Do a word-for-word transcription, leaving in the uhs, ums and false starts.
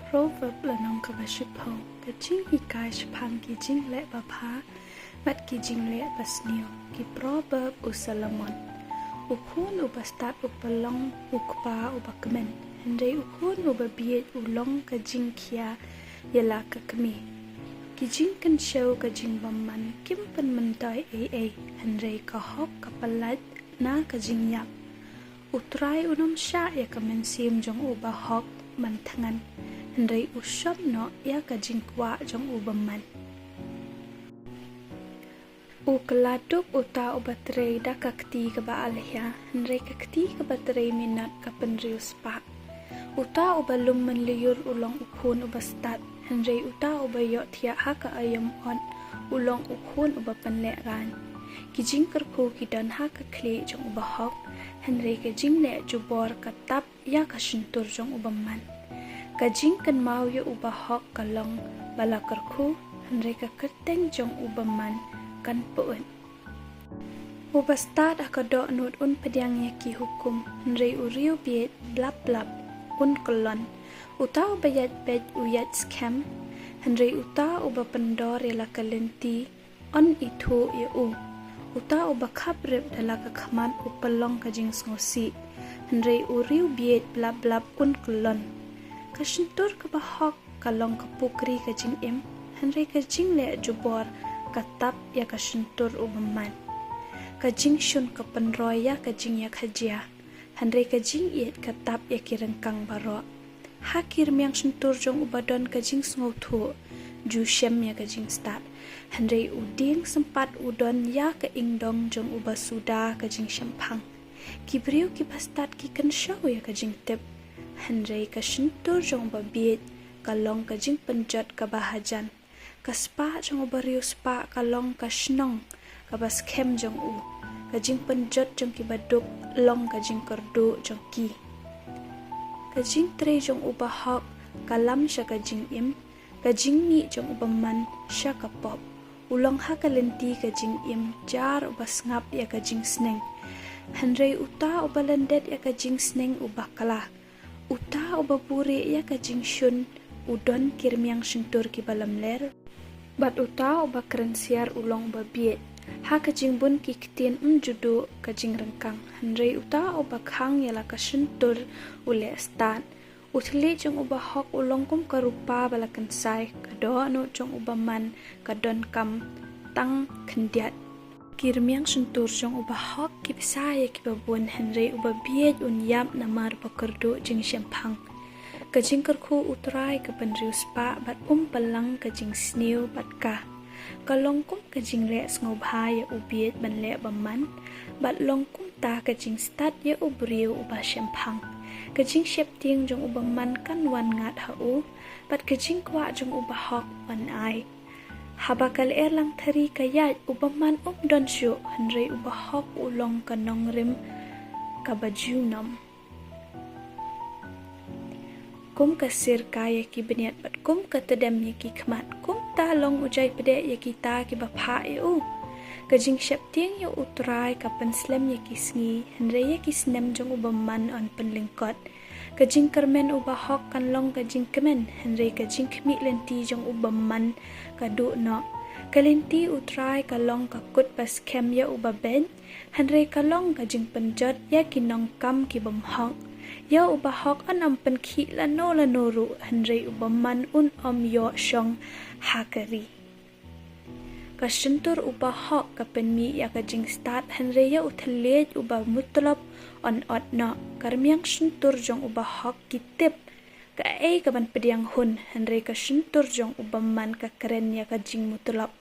Proverb lynnong kaba shiphew. Ka jinghikai shaphang ki jingleh babha bad ki jingleh basniew. Ki Proverb u Solomon. U khun uba stad u pynlong u kpa uba kmen, hynrei u khun uba bieit u long ka jingkhia ïa la ka kmie. Ki jingkynshew ka jingbymman kim pynmyntoi ei ei, hynrei ka hok ka pyllait na ka jingïap. U Trai un ym shah ïa ka mynsiem jong uba hok ban thngan, hynrei u shop noh ïa ka jingkwah jong u bymman. U kylla duk uta uba trei da ka kti kaba alhia, hynrei ka kti kaba trei minot ka pynriewspah. Uta uba lum mynlyiur u long u khun uba stad, hynrei uta uba ïohthiah ha ka aïom ot u long u khun uba pynlehrain. Ki jingkyrkhu ki don ha ka khlieh jong uba hok, hynrei ka jingleh jubor ka tap ïa ka shyntur jong u bymman. Ka jingkynmaw ïa uba hok ka long ba la kyrkhu, hynrei ka kyrteng jong u bymman kan pyut. Uba stad ha ka dohnud un pdiang ïa ki hukum, hynrei u riewbieit blap blap un kyllon. Uta uba ïaid beit u ïaid skhem, hynrei uta uba pyndor ïa la ka lynti yn ithuh ïa u. Uta uba khap rep da la ka khmat u pynlong ka jingsngewsih, hynrei u riewbieit blap blap un kyllon. Ka shyntur kaba hok ka long ka pukri ka jingim, hynrei ka jingleh jubor ka tap ïa ka shyntur u bymman. Ka jingshun ka pynroi ïa ka jingïakhajia, hynrei ka jingïeit ka tap ïa ki ryngkang baroh. Ha ki rmiang shyntur jong uba don ka jingsngewthuh ju shem ïa ka jingstad, hynrei u dieng sympat u don ïa ka ingdong jong uba suda ka jingshemphang. Ki briew kiba stad ki kynshew ïa ka jingtip, hynrei ka shyntur jong uba bieit ka long ka jingpynjot kaba hajan. Ka spah jong uba riewspah ka long ka shnong kaba skhem jong u. Ka jingpynjot jong kiba duk long ka jingkyrduh jong ki. Ka jingtrei jong uba hok ka lam sha ka jingim, ka jingmih jong u bymman sha ka pop. U long ha ka lynti ka jingim jar uba sngap ïa ka jingsneng, hynrei uta uba lyndet ïa ka jingsneng u bakla. Uta uba buhrieh ïa ka jingshun u don ki rmiang shyntur kiba lamler, bad uta uba kren siar u long uba bieit. Ha ka jingbun ki ktien ym ju duh ka jingryngkang, hynrei uta uba khang ïa la ka shyntur u leh stad. U thylliej jong uba hok u long kum ka rupa ba la kynsai, ka dohnud jong u bymman ka donkam tang khyndiat. Ki rmiang shyntur jong uba hok ki bsa ïa kiba bun, hynrei uba bieit un ïap namar ba kyrduh jingshemphang. Ka jingkyrkhu u Trai ka pynriewspah bad um pynlang ka jingsniew bad ka. Ka long kum ka jingleh sngewbha ïa u bieit ban leh bymman, bad long kumta ka jingstad ïa u briew uba shemphang. Ka jingsheptieng jong u bymman kan wan ngat ha u, bad ka jingkwah jong uba hok wan ai. Haba ka lyer langthari ka ïaid, u bymman um don shuh, hynrei uba hok u long ka nongrim kaba junom. Kum ka sirka ïa ki bniat bad kum ka tdem ïa ki khmat, kumta long u jaipdeh ïa kita kiba phah ïa u. Ka jingsheptieng ïa u Trai ka pynslem ïa ki sngi, hynrei ïa ki snem jong u bymman yn pynlyngkot. Ka jingkyrmen uba hok kan long ka jingkmen, hynrei ka jingkhmih lynti jong u bymman ka duh noh. Ka lynti u Trai ka long ka kut ba skhem ïa uba beit, hynrei ka long ka jingpynjot ïa ki nongkam ki bymhok. Ïa uba hok yn ym pynkhih lano lano ruh, hynrei u bymman un ym ïoh shong ha ka ri. Ka shyntur uba hok ka pynmih ïa ka jingstad, hynrei ïa u thylliej uba mutlop yn ot noh. Ka rmiang shyntur jong uba hok ki tip kaei kaban pdiang hun, hynrei ka shyntur jong u bymman ka kren ïa ka jingmutlop.